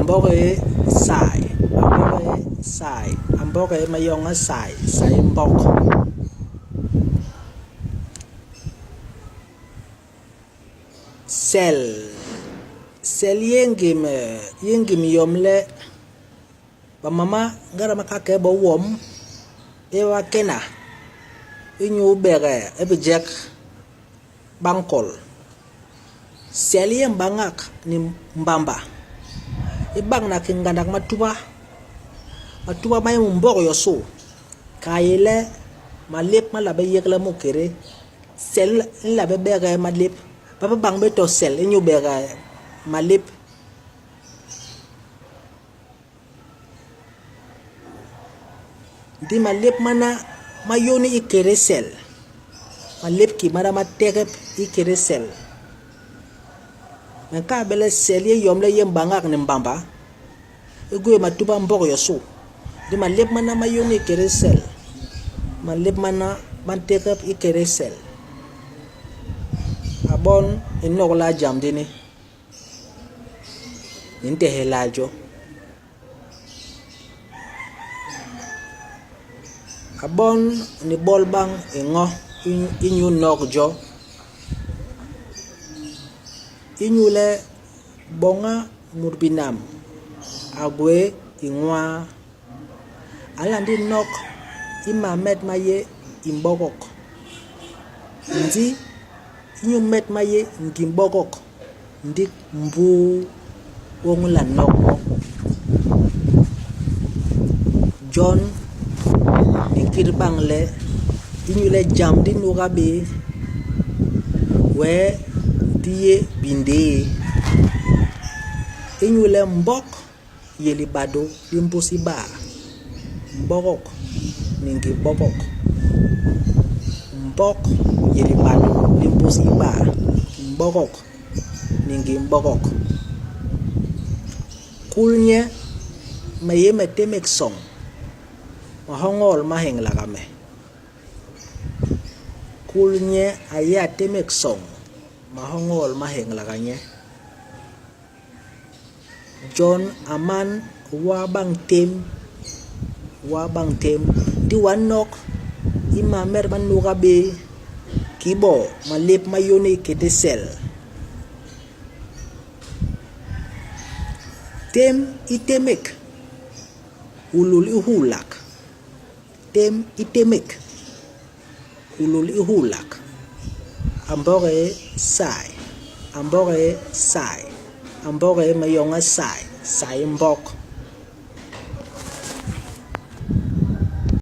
Mboghe say, a mboghe say, a mboghe mayoña say, say mbok. Sel, sel i yé ngim i yé ngim yom le bamama ngéda ba kal ke bo i wom, i ba kena inyu ibegee i bijek ba nkol. Sel i yé mbañak ni mbamba, i bagna ki ngandak matuba. Matuba ma yé mu mbok yosô, kayéle le malép ma nla bé yégle mukédé. Sel i nla bé begee malép. Ba bi bañ bé to sel inyu begee malép. Ndi malép mana ma yôni ikédé sel, malép ki mana ma tegep ikédé sel. Me nkal bé le sel i yé yom le i yé mbañak ni mbamba, i gwé matuba mbok yosô. Ndi malép mana ma yôni ikédé sel, malép mana ma ntegep ikédé sel. A bon, ni nok laa jam lini? Ni ntehe laa jo? A bon, ni bol bañ i ño inyu nok jo, inyule boña mut binam a gwé i ñwaa, a nla ndik nok i mamet ma yé i mbogok. Ndi inyu met ma yé ngi mbogok, ndik mbuu woñ u nla nok mo. Jon ni kit bañ le inyule jam di nuga bé, wee di yé bindéé. Inyule mbok yé libadô li mbus ibaa, mbogok ni ngi bogok. Mbok yé libadô li mbus ibaa, mbogok ni ngi mbogok. Kul nye, me yé me témék soñ, mahoñol ma heñlaga me. Kul nye a yé a témék soñ, mahoñol ma heñlaga nye. Jon a man, u waa bañ tém, u waa bañ tém, ndi w'a nok i mamet ma nuga bé kii bo malép ma yôni ikété sel. Tém i témék, hulul i huulak. Tém i témék, hulul i huulak. A mboghe say, a mboghe say, a mboghe mayoña say, say mbok.